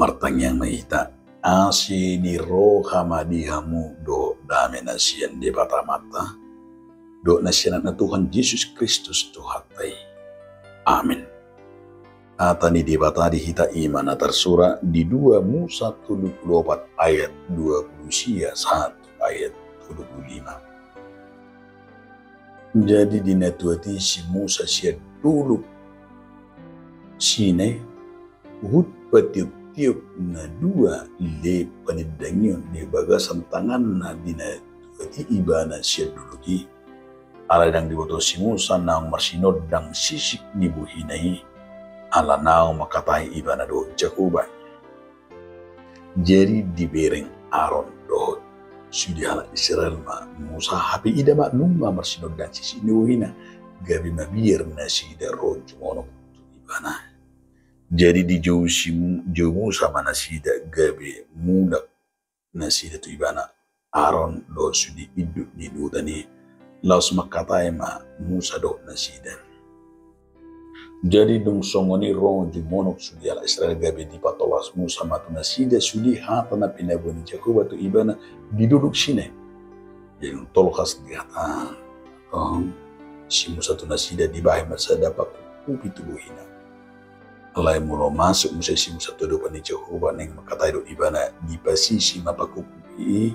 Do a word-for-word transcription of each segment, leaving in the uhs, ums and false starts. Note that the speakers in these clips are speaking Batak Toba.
Martangiang ma hita. Asi ni roha ma di hamu dohot dame na sian Debata Amanta dohot na sian Anakna Tuhan Jesus Kristus Tuhanta i. Amin. Hata ni Debata di hita i ma na tarsurat di dua Musa tolu pulu opat ayat dua pulu sia sahat tu ayat tolu pulu lima. Jadi di na tuat i si Musa sian dolok Sinai, huhut patioptiop na dua lep panindangion di bagasan tanganna di na tuat i ibana sian dolok i. Alai ndang diboto si Musa naung marsinondang sisik ni bohina i, ala naung mangkatai ibana dohot Jahowa. Jadi dibereng Aron dohot sude halak Israel ma Musa, hape ida ma nunga marsinondang sisik ni bohina, gabe mabiar nasida ro jumonok tu ibana. Jadi dijou si Mu-, jou Musa ma nasida, gabe mulak nasida tu ibana, Aron dohot sude induk ni dohot i, laos mangkatai ma Musa dohot nasida. Jadi dung songon i ro jumonok sude halak Israel, gabe dipatolhas Musa ma tu nasida sude hata na pinaboa ni Jahowa tu ibana di dolok Sinai. Jadi dung tolhas dihatahon si Musa tu nasida, dibahen ma sada pakukupi tu bohina. Alai molo masuk muse si Musa tu adopan ni Jahowa, naeng mangkatai dohot ibana, dipasisi ma pakukupi i,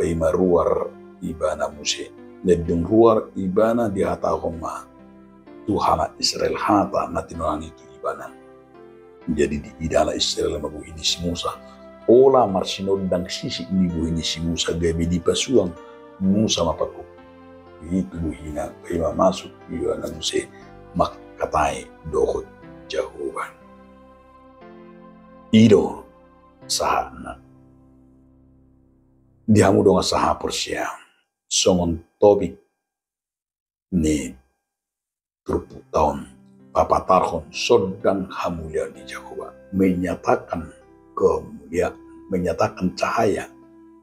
paima ruar ibana muse. Jadi dung ruar ibana, dihatahon ma tu halak Israel hata na tinonan i tu ibana. Jadi diida halak Israel ma bohi ni si Musa. Ola marsinondang sisik ni bohi ni si Musa, gabe dipasuang Musa ma pakukupi i tu bohina, paima masuk ibana muse mangkatai dohot Jahowa. I do sahatna. Di hamu dongan sahaporseaon, songon topik ni turpukta on, papatarhon sondang hamuliaon ni Jahowa, menyatakan kemuliaan, menyatakan cahaya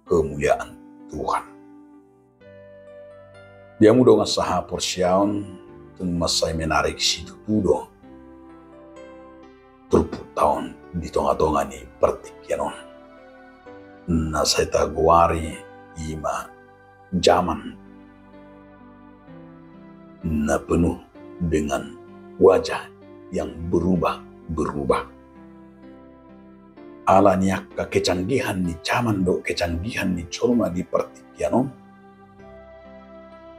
kemuliaan Tuhan. Di hamu dongan sahaporseaon, tung mansai menarik situtu do turpukta on di tongatonga ni partingkian on. Na sai tagoari i ma zaman na penuh dengan wajah yang berubah-berubah. Ala ni angka kecanggihan ni zaman dohot kecanggihan ni jolma di partingkian on,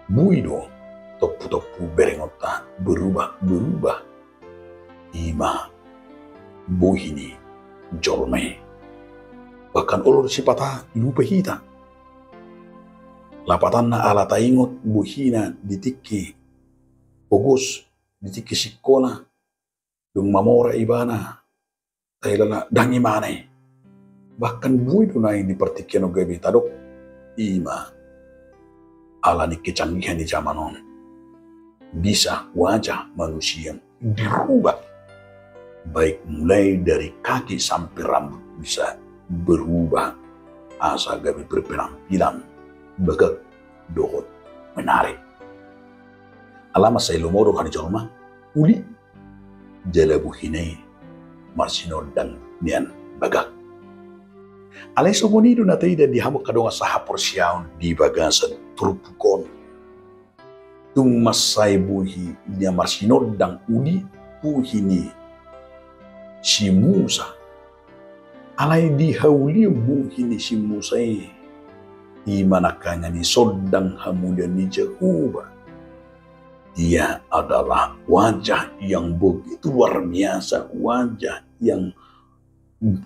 boi do tomputompu berengonta berubah-berubah. I ma bohi ni jolma i. Bahkan olo do sipata lupa hita. Lapatanna ala taingot bohina di tingki pogos, di tingki sikola, dung mamora ibana, tailala ndang imana i. Bahkan boi do naeng di partingkian on gabe tadok, i ma ala ni kecanggihan ni zaman on, bisa wajah manusia dirubah, baik mulai dari kaki sampai rambut bisa berubah, asa gabe berpenampilan bagak dohot menarik. Alai mansai lomo do roha ni jolma, uli jala bohina i marsinondang nian bagak. Alai songon i do na taida di hamu angka dongan sahaporseaon di bagasan turpuk on. Tung mansai bohi na marsinondang uli bohi ni si Musa. Alai di haulion bohi ni si Musa i, i ma nangkaningan i sondang hamuliaon ni Jahowa. Dia adalah wajah yang begitu luar biasa, wajah yang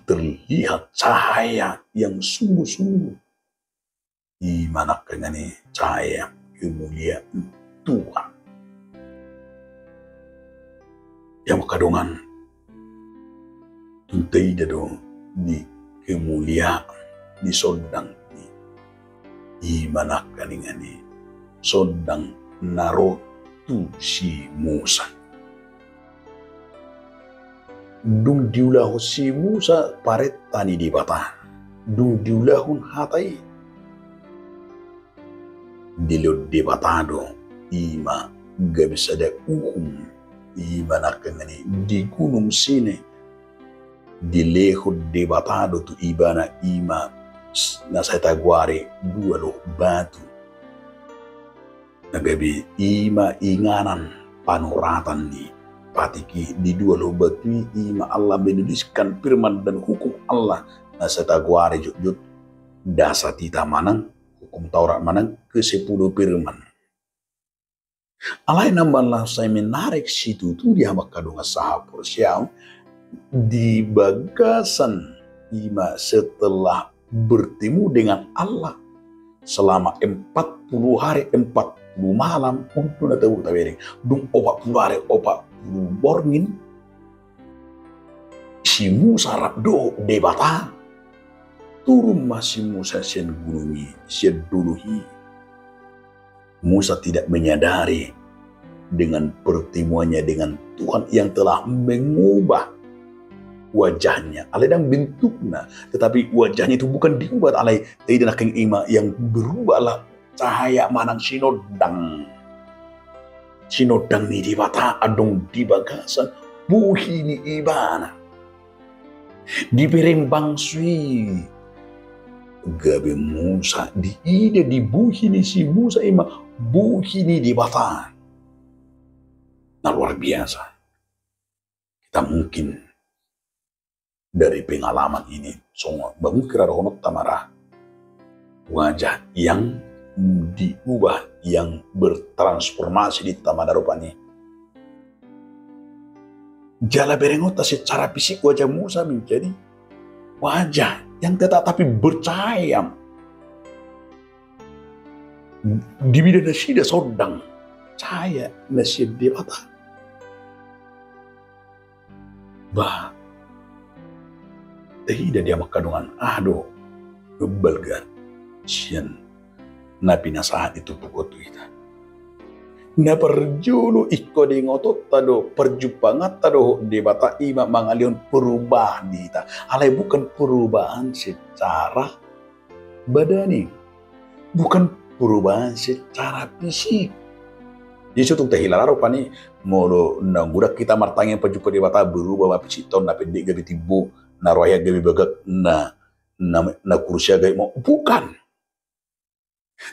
terlihat cahaya yang sungguh-sungguh. I ma nangkaningan i cahaya kemuliaan Tuhan. Ia mangkadongan, tung taida do di kemuliaan ni sondang i, i ma nangkaningan i sondang na ro tu si Musa. Dung diulahon si Musa parenta ni Debata, dung diulahon hata i, dilehon Debata do i ma gabe sada uhum, i ma nangkaningan i di Gunung Sinai. Dilehon Debata do tu ibana i ma s-, na sai tagoari dua loho batu. Na gabe i ma inganan panoratan ni patik i, di dua loho batu i, i ma Allah menuliskan firman dan hukum Allah na sai tagoari jotjot dasat hita manang hukum Taurat manang kesepuluh firman. Alai na mbahen laos sai menarik situtu di hamu angka dongan sahaporseaon, di bagasan i ma setelah bertemu dengan Allah selama empat puluh hari, empat puluh malam, on do na tabo tabereng, dung opat puluh hari, opat puluh borngin, si Musa rap dohot Debata. Turun ma si Musa sian gunung i, sian dolok i. Musa tidak menyadari dengan pertemuannya dengan Tuhan yang telah mengubah wajahnya. Alai ndang bentukna, tetapi wajahnya itu bukan diubah, alai taida nangkin i ma yang berubah adalah cahaya manang sinondang. Sinondang ni Debata adong di bagasan bohi ni ibana. Dibereng bangso i, gabe Musa, diida di bohi ni si Musa i ma bohi ni Debata. Na luar biasa. Kita mungkin dari pengalaman ini songon, ba mungkin ra dohononta ma ra, wajah yang diubah, yang bertransformasi di hita ma na rupani. Jala berengonta secara fisik wajah Musa menjadi wajah yang tetap tapi bercahaya. Diida nasida sondang cahaya na sian Debata. Ba, taida di hamu angka dongan, aha do balga sian na pinasahat ni turpuk on tu hita. Na parjolo ingkon diingotonta do, parjumpanganta dohot Debata i ma mangalehon perubahan di hita. Alai bukan perubahan secara badani, bukan perubahan secara fisik. Jadi so tung tahilala rupani, molo na godang hita martangiang parjumpa Debata, berubah ma fisik on, na pendek gabe timbo, na roha i gabe bagak, na, na, na kurus i gabe mo-, bukan.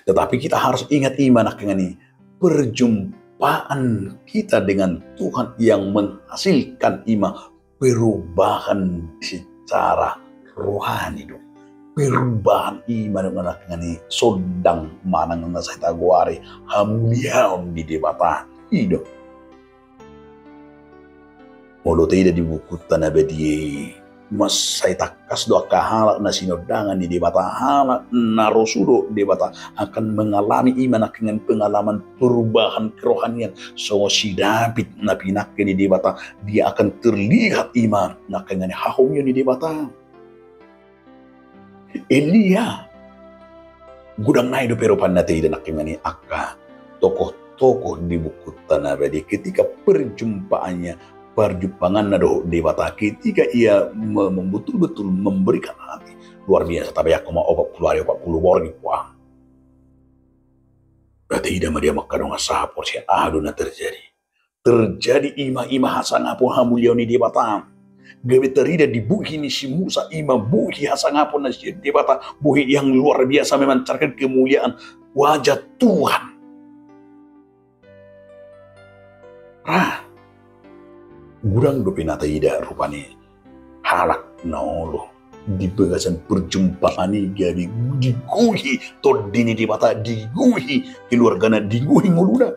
Tetapi kita harus ingat i ma nangkiningan i, perjumpaan kita dengan Tuhan yang menghasilkan i ma perubahan secara rohani do. Perubahan i ma nangkiningan i sondang manang na sai tagoari hamuliaon ni Debata i do. Molo taida di bukunta na badia i, mansai tangkas do angka halak na sinondangan ni Debata, halak na rosu do Debata akan mengalami i ma nangkiningan pengalaman perubahan kerohanian, songon si Daud na pinangke ni Debata, dia akan terlihat i ma nangkiningan hahomion ni Debata. Elia. Godang nai dope rupani na taida nangkiningan i angka tokoh-tokoh di bukunta na badia ketika perjumpaannya, perjumpanganna dohot Debata, ketika ia me-, mem-, betul-betul memberikan hati. Luar biasa, tabayangkon ma opat puluh hari, opat puluh borngin, wah. Taida ma di hamu angka dongan sahaporseaon, aha do na terjadi. Terjadi i ma, i ma hasangapon hamuliaon ni Debata. Gabe tarida di bohi ni si Musa i ma bohi hasangapon na sian Debata, bohi yang luar biasa memancarkan kemuliaan wajah Tuhan. Ra. Godang dope na taida rupani halak na olo di bagasan perjumpaan i gabe digohi Tondi ni Debata, digohi keluargana, digohi ngoluna.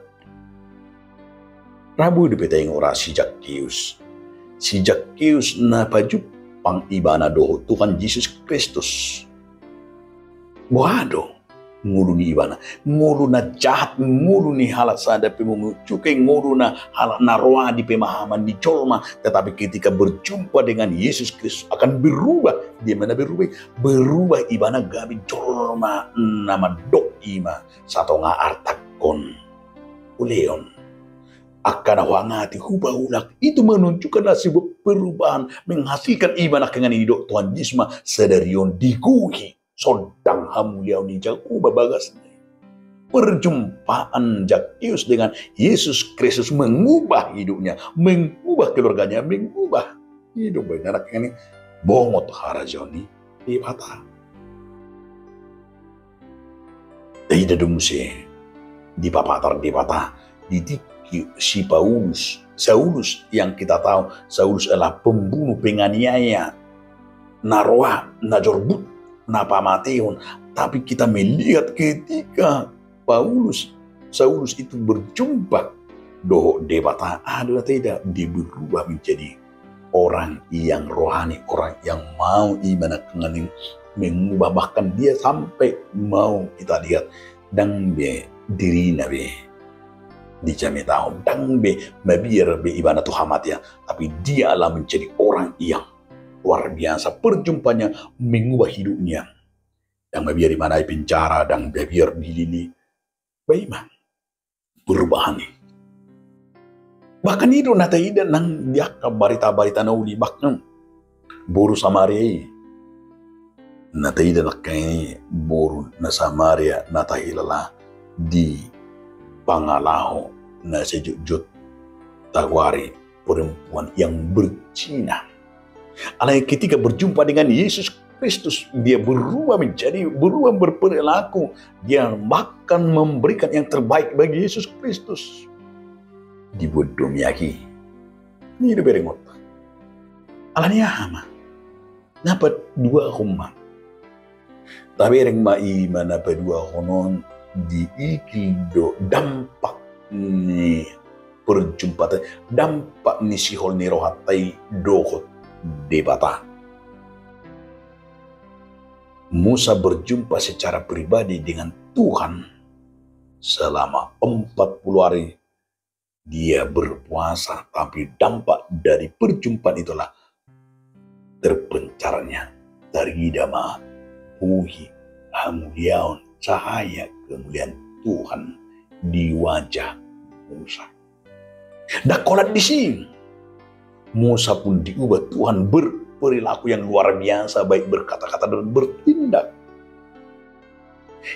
Ra boi dope taingot ra si Zakkeus. Si Zakkeus na pajumpang ibana dohot Tuhan Jesus Kristus. Boha do ngolu ni ibana? Ngolu na jahat, ngolu ni halak sada pemungut cukai, ngolu na halak na roa di pemahaman ni jolma. Tetapi ketika berjumpa dengan Yesus Kristus akan berubah. Dia mana berubah? Berubah ibana gabe jolma na mandok i ma satonga artangkon. Uleon. Angka na huangati, hupaulak, itu menunjukkan sebuah perubahan, menghasilkan i ma nangkiningan i didok Tuhan Jesus ma sadari on digohi sondang hamuliaon ni Jahowa bagasna. Perjumpaan Zakkeus dengan Yesus Kristus mengubah hidupnya, mengubah keluarganya, mengubah I do baen anak ini bongot harajaon ni Debata. Taida do muse dipapatar Debata di tingki si Paulus, Saulus yang kita tahu, Saulus adalah pembunuh, penganiaya, na roa, na jorbut, na pamatehon. Tapi kita melihat ketika Paulus, Saulus itu berjumpa dohot Debata, ada taida, dia berubah menjadi orang yang rohani, orang yang mau, i ma na nangkaning mengubah, bahkan dia sampai mau kita lihat, ndang be dirina be dijamitahon, ndang be mabiar be ibana tu hamatean, tapi dia lah menjadi orang yang luar biasa, perjumpaannya mengubah hidupnya. Ndang mabiar ibana i penjara, ndang mabiar dilili. Ba i ma perubahan i. Bahkan i do na taida nang di angka barita-barita na uli, bahkan boru Samaria i. Na taida nangkaning i boru na Samaria na tahilala di pangalaho na sejotjot tagoari perempuan yang berzina. Alai ketika berjumpa dengan Yesus Kristus, dia berubah menjadi, berubah berperilaku. Dia bahkan memberikan yang terbaik bagi Yesus Kristus. Dibuat do miak i. I do bereng on. Alani aha ma? Na paduahon ma. Tabereng ma i ma na paduahon on, diigil do dampak ni perjumpaan, dampak ni sihol ni rohanta i dohot Debata. Musa berjumpa secara pribadi dengan Tuhan selama empat puluh hari dia berpuasa, tapi dampak dari perjumpaan itulah terpencarnya, tarida ma buhi hamuliaon, cahaya kemuliaan Tuhan di wajah Musa. Ndang holan disi, Musa pun diubah Tuhan berperilaku yang luar biasa, baik berkata-kata dan bertindak.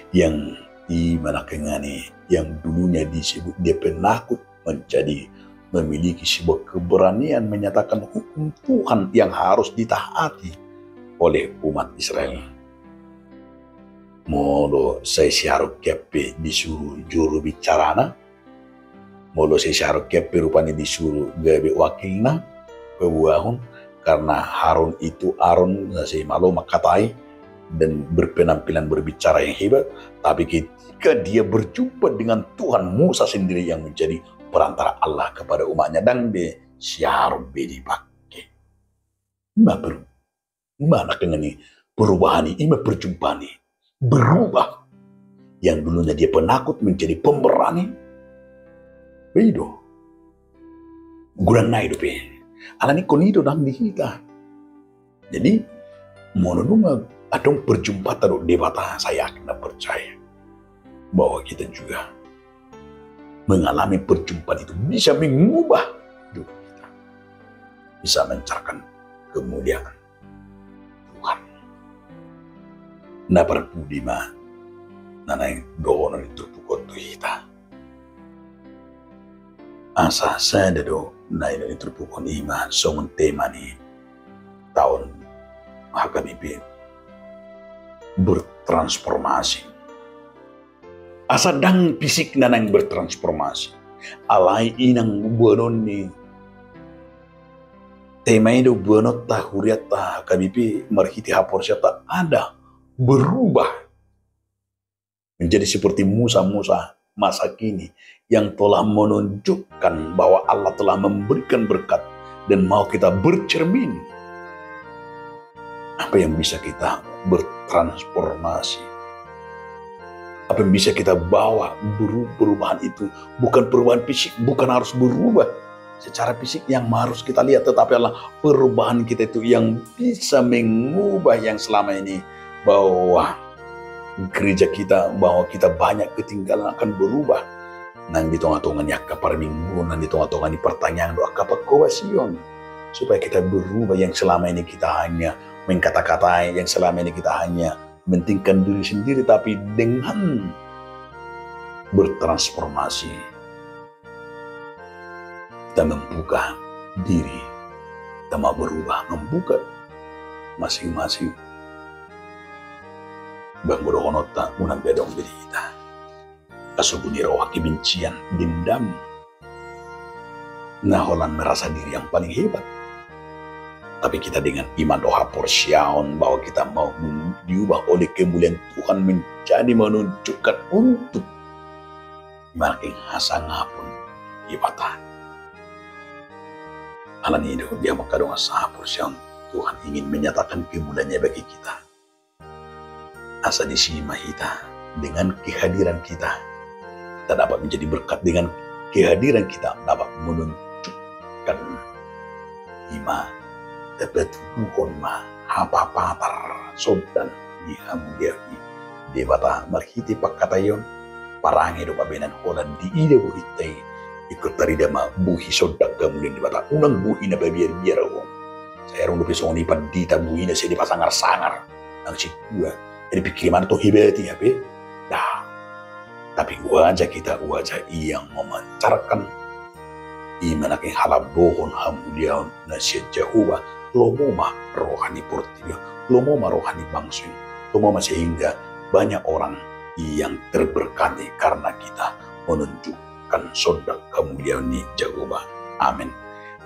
Yang i ma nangkaning i, yang dulunya disebut dia penakut, menjadi memiliki sebuah keberanian menyatakan hukum Tuhan yang harus ditaati oleh umat Israel. Molo sai si Aron hian pe disuruh juru bicarana, molo sai si Aron hian pe rupani disuruh gabe wakilna, paboahon, karena Harun itu, Aron, na sai malo mangkatai dan berpenampilan berbicara yang hebat, tapi ketika dia berjumpa dengan Tuhan, Musa sendiri yang menjadi perantara Allah kepada umatnya, ndang be si Aron be dipake. Ima per-, ima nangkaning i perubahan i, ima perjumpaan i. Berubah. Yang dulunya dia penakut menjadi pemberani. Ba i do. Godang nai dope. Alani ingkon i do nang di hita. Jadi, molo nunga adong perjumpaanta dohot Debata, saya yakin dan percaya bahwa kita juga mengalami perjumpaan itu bisa mengubah hidup kita. Bisa mencerahkan kemuliaan Tuhan. Na parpudi ma na naeng dohonon ni turpuk on tu hita. Asa sada do na nidok ni turpuk on, ima songon tema ni taon H K B P, bertransformasi. Asa ndang fisik na naeng bertransformasi. Alai i nang boanon ni tema i do boanonta, hurianta H K B P marhite haporseaonta, ada berubah menjadi seperti Musa-Musa masa kini yang telah menunjukkan bahwa Allah telah memberikan berkat dan mau kita bercermin. Apa yang bisa kita bertransformasi? Apa yang bisa kita bawa beru-, perubahan itu? Bukan perubahan fisik, bukan harus berubah secara fisik yang harus kita lihat, tetapi adalah perubahan kita itu yang bisa mengubah yang selama ini, bahwa gereja kita, bahwa kita banyak ketinggalan, akan berubah. Nang di tonga-tonga ni angka parmingguon, nang di tonga-tonga ni partangiangan dohot angka pangkobasion, supaya kita berubah. Yang selama ini kita hanya mengkata-katai, yang selama ini kita hanya mementingkan diri sendiri, tapi dengan bertransformasi, kita membuka diri Kita ma berubah, membuka masing-masing. Banggo dohononta unang be adong be di hita hasumon ni roha kebencian, dendam, na holan merasa diri yang paling hebat. Tapi kita dengan iman dohot haporseaon bahwa kita mau diubah oleh kemuliaan Tuhan menjadi menunjukkan untuk ima nangkin hasangapon Debata. Alani i do dia mangkadongan sahaporseaon, Tuhan ingin menyatakan kemuliaannya bagi kita. Asa disi ma hita dengan kehadiran kita, kita dapat menjadi berkat dengan kehadiran kita dapat menunjukkan ima, tapatuduhon ma hapapatar sondan ni hamuliaon ni Debata marhite pangkataion. Parange do pabenan holan diida bohinta i, ingkon tarida ma bohi sondan hamuliaon ni Debata, unang bohi na babiarbiar on. Sai adong dope songon i pandita bohina sai dipasangarsangar nang sintua. Jadi pikir i ma antong hebat i hape? Dah. Tapi wajah kita wajah yang memancarkan ima nangkin halambohon hamuliaon na sian Jahowa, lomo ma roha ni portibi on, lomo ma roha ni bangso i, lomo ma sehingga banyak orang yang terberkati karena kita menunjukkan sondan hamuliaon ni Jahowa. Amin.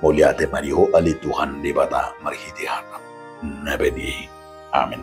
Mauliate ma di Ho ale Tuhan Debata marhite hataM na badia i. Amin.